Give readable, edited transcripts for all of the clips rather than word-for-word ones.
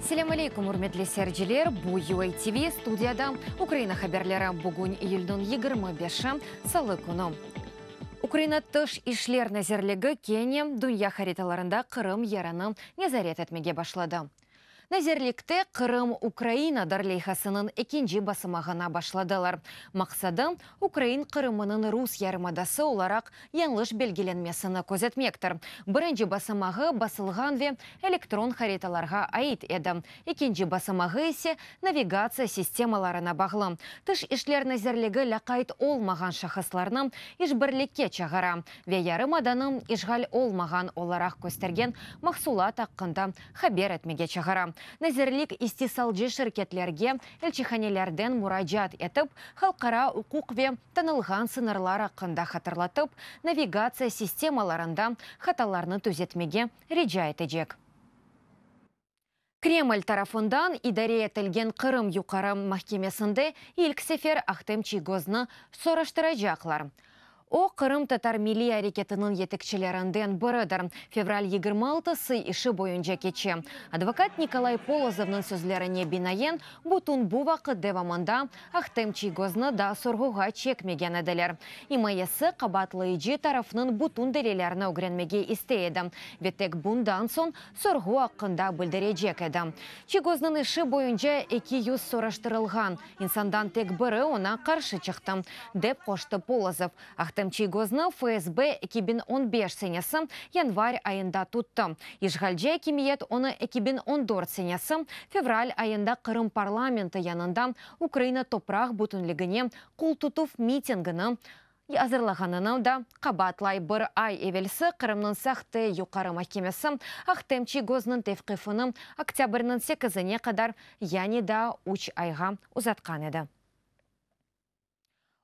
Selâm aleyküm, ürmetli seyirciler! Bu UA TV, studiyada Ukraina haberleri. Bugün iyülniñ 25-i, salı künü. Ukraina Tış işler nazirligi kene dünya haritalarında Qırım yerini nezaret etmege başladı. Nazirlikte Qırım Ukrainadır leyhasınıñ ekinci basamağına başladılar. Maqsadı, ukrain Qırımınıñ rus yarımadası olaraq yañlış belgilenmesini közetmektir. Birinci basamağı basılğan ve elektron haritalarğa ait edi, ekinci basamağı ise navigatsiya sistemalarına bağlı. Tış işler nazirligi lâqayt olmağan şahıslarnı işbirlikke çağıra ve yarımadanı işğal olmağan olaraq köstergen mahsulat aqqında haber etmege çağıra. Nazirlik istisalcı şirketlerge elçihanelerden muracaat etip, halqara uquq ve tanılğan sıñırlar aqqında hatırlatıp, navigatsiya sistemalarında hatalarnı tüzetmege rica etecek. Kreml tarafından idare etilgen Qırım Yuqarı mahkemesinde ilk sefer Ahtem Çiygoznı soraştıracaqlar. O, qırımtatar milliy areketiniñ yetekçilerinden biridir. Fevral 26-sı işi boyunca keçe. Advokat Nikolay Polozovnıñ sözlerine binaen, bütün bu vaqıt devamında Ahtem Çiygoznı da sorğuğa çekmegen ediler. İmayesi qabaatlayıcı tarafnıñ bütün delillerini ögrenmege istey edi ve tek bundan soñ sorğu aqqında bildirecek edi. Çiygoznıñ işi boyunca 200 soraştırılğan insandan tek biri oña qarşı çıqtı, dep qoştı Polozov. Ahtem Çiygoznı FSB 2015 senesi yanvar ayında tuttı. İşğalci akimiyet onı 2014 senesi fevral ayında Qırım parlamenti yanında Ukraina topraq bütünligine qoltutuv mitingini azırlağanında da qabaatlay. Bir ay evelsi Qırımnıñ sahte Yuqarı mahkemesi Ahtem Çiygoznıñ tevqifini oktâbrniñ 8-ine qadar, yani daa 3 ayğa uzatqan edi.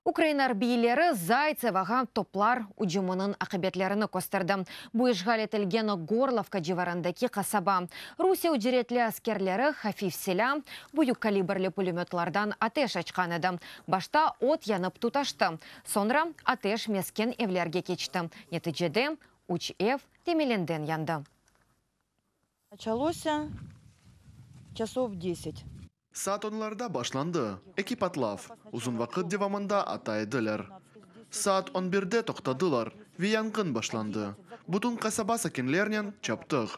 Ukraina arbiyleri Zaytsevoğa toplar ücüminiñ aqibetlerini kösterdi. Bu işğal etilgen Gorlovka civarındaki qasaba. Rusiye ücretli askerleri hafif silâ, büyük kalibrli pulemötlardan ateş açqan edi. Başta ot yanıp tutaştı, soñra ateş mesken evlerge keçti. Neticede üç ev temelinden yandı. Началось часов 10. Saat 10-larda başlandı. Eki patlav. Uzun vaqıt devamında ata ediler. Saat 11-de toqtadılar ve yanğın başlandı. Bütün qasaba sakinlernen çaptıq.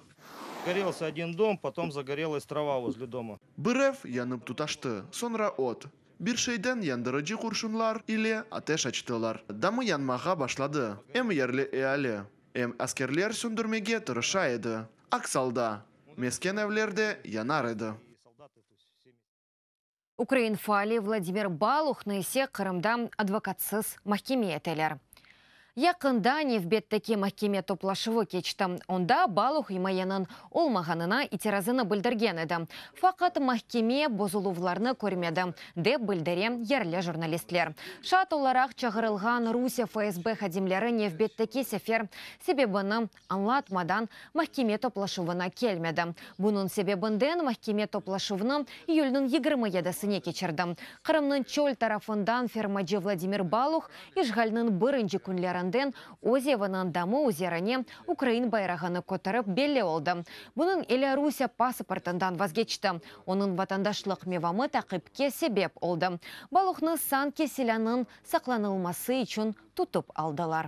Горелся один дом, потом загорелась трава возле дома. Bir ev yanıp tutaştı, soñra ot. Bir şeyden yandırıcı qurşunlar ile ateş açtılar. Damı yanmağa başladı. Em yerli eali, em askerler söndürmege tırışa edi. Aks alda, mesken evler de yanar edi. Ukrain faali Vladimir Baluhnı ise Qırımda advokatsız mahkeme eteler. Yaqında nevbetteki mahkeme toplaşuvı keçti. Onda Baluh imayeniñ olmağanına itirazını bildirgen edi. Faqat mahkeme bozuluvlarnı körmedi, dep bildire yerli jurnalistler. Şaat olaraq çağırılğan Rusiye FSB hadimleri nevbetteki sefer sebebini añlatmadan mahkeme toplaşuvına kelmedi. Bunıñ sebebinden mahkeme toplaşuvnı iyülniñ 27-sine keçirdi. Qırımnıñ çöl tarafından fermacı Vladimir Baluh işğalniñ birinci künlerinden öz eviniñ damı üzerine ukrain bayrağını köterip belli oldı. Bunıñ ile Rusiye pasportından vazgeçti. Onıñ vatandaşlıq mevamı taqipke sebep oldı. Baluhnı sanki silânıñ saqlanılması içün tutıp aldılar.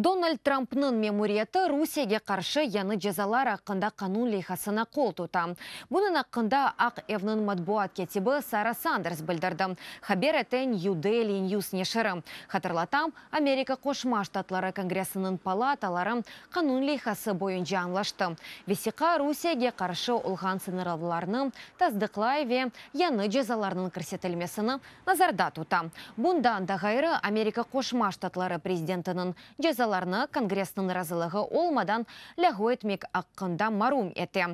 Donald Trumpnıñ memuriyeti Rusiyege qarşı yañı cezalar aqqında qanun leyhasına qol tuta. Bunıñ aqqında Aq Evniñ matbuat kâtibi Sara Sanders bildirdi, haber ete New Daily News neşiri. Hatırlatam, Amerika Qoşma Ştatları Kongressiniñ palataları qanun leyhası boyunca añlaştı. Vesiqa Rusiyege qarşı olğan sıñırlavlarnı tasdıqlay ve yañı cezalarnıñ kirsetilmesini nazarda tuta. Bundan da ğayrı, Amerika Qoşma Ştatları prezidentiniñ cezalarnı Kongressniñ razılığı olmadan lâğu etmek aqqından marum ete.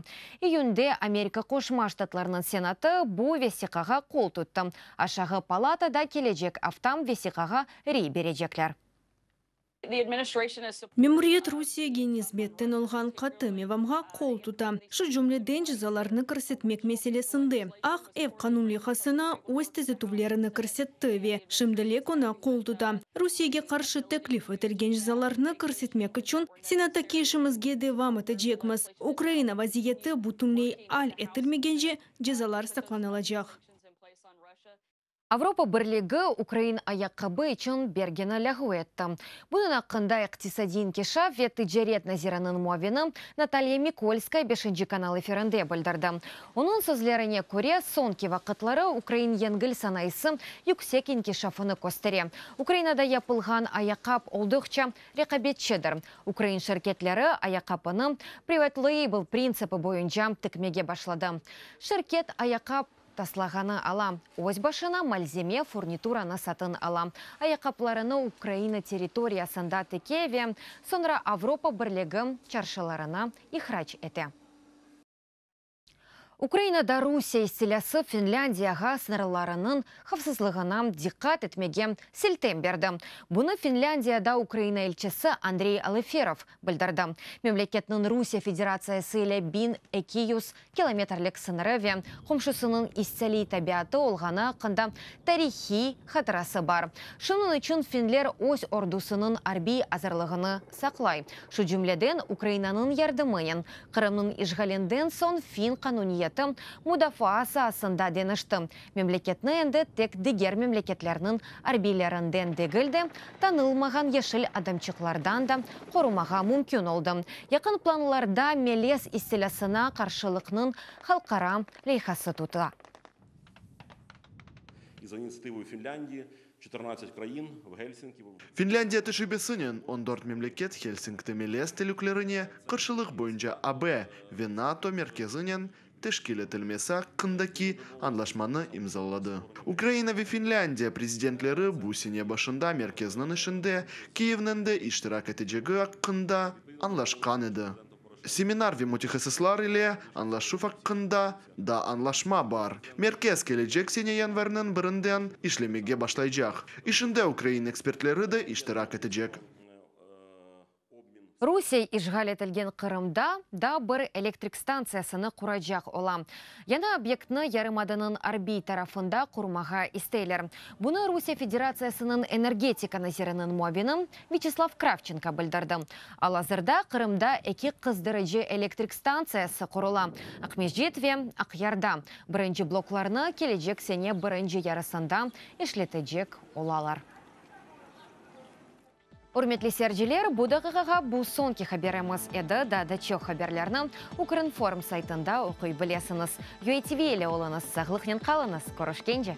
İyünde Amerika Qoşma Ştatlarınıñ Senatı bu vesiqağa qol tuttı. Aşağı palatada kelecek afta vesiqağa rey berecekler. Memuriyet Rusiyege nisbeten olğan qattı mevamğa qol tuta, şu cümleden cezalarnı kirsetmek meselesinde. Aq Ev qanun leyhasına öz tüzetüvlerini kirsetti ve şimdilik oña qol tuta. Rusiyege qarşı teklif etilgen cezalarnı kirsetmek içün Senattaki işimizge devam etecekmiz. Ukraina vaziyeti bütünley al etilmegence cezalar saqlanılacaq. Avropa Birligi ukrain ayaqqabı içün bergini lâğu etti. Bunıñ aqqında iqtisadiy inkişaf ve ticaret naziriniñ muavini Natalya Mikolskaya Beşinci kanal efirinde bildirdi. Onıñ sözlerine köre, soñki vaqıtları ukrain yengil sanayısı yüksek inkişafını köstere. Ukrainada yapılğan ayaqqap olduqça reqabetçidir. Ukrain şirketleri ayaqqapını private label printsipi boyunca tikmege başladı. Şirket ayaqqap taslağanı ala, öz başına malzeme, furnituranı satın ala, ayaqqaplarını Ukraina territoriyasında tike ve soñra Avropa Birligi çarşılarına ihrac ete. Ukrainada Rusiye istilâsı Finlândiyağa sıñırlarınıñ havfsızlığına diqqat etmege siltem berdi. Bunı Finlândiyada Ukraina elçisi Andrey Oleferov bildirdi. Memleketniñ Rusiye Federatsiyası ile 1200 kilometrlik sıñırı ve qomşusınıñ istilâiy tabiatı olğanı aqqında tarihiy hatırası bar. Şunıñ içün finler öz ordusınıñ arbiy azırlığını saqlay. Şu cümleden Ukrainanıñ yardımınen. Qırımnıñ işğalinden soñ fin qanuniyeti mudafaa saasında deñişti. Memleketni endi tek diger memleketlerniñ arbiylerinden degil de, tanılmağan yeşil adamçıqlardan da qorumağa mümkün oldı. Yaqın planlarda melez istilâsına qarşılıqnıñ halqara leyhası tutula. Finlândiya teşebbüsinen 14 memleket Helsinkte melez telüklerine qarşılıq boyunca AB ve NATO merkezinen teşkil etilmesi aqqındaki añlaşmanı imzaladı. Ukraina ve Finlândiya prezidentleri bu sene başında merkezniñ işinde Kiyevniñ de iştirak etecegi aqqında añlaşqan edi. Seminar ve mütehassıslar ile añlaşuv aqqında da añlaşma bar. Merkez kelecek sene yanvarniñ birinden işlemege başlaycaq. İşinde ukrain ekspertleri de iştirak etecek. Rusiye işğal etilgen Qırımda daa bir elektrik stantsiyasını quracaq ola. Yañı obyektni yarımadanıñ arbiy tarafında qurmağa isteyler. Bunı Rusiye Federatsiyasınıñ energetika naziriniñ muavini Vyaçeslav Kravçenko bildirdi. Al-azırda Qırımda eki qızdırıcı elektrik stantsiyası qurula, Aqmescit ve Aqyarda. Birinci bloklarnı kelecek sene birinci yarısında işletecek olalar. Ürmetli seyirciler, bu daqiqağa bu soñki haberimiz edi. Daa da çoq haberlerni Ukrinform saytında oquy bilesiñiz. UATV ile oluñız, sağlıqnen qalıñız, körüşkence!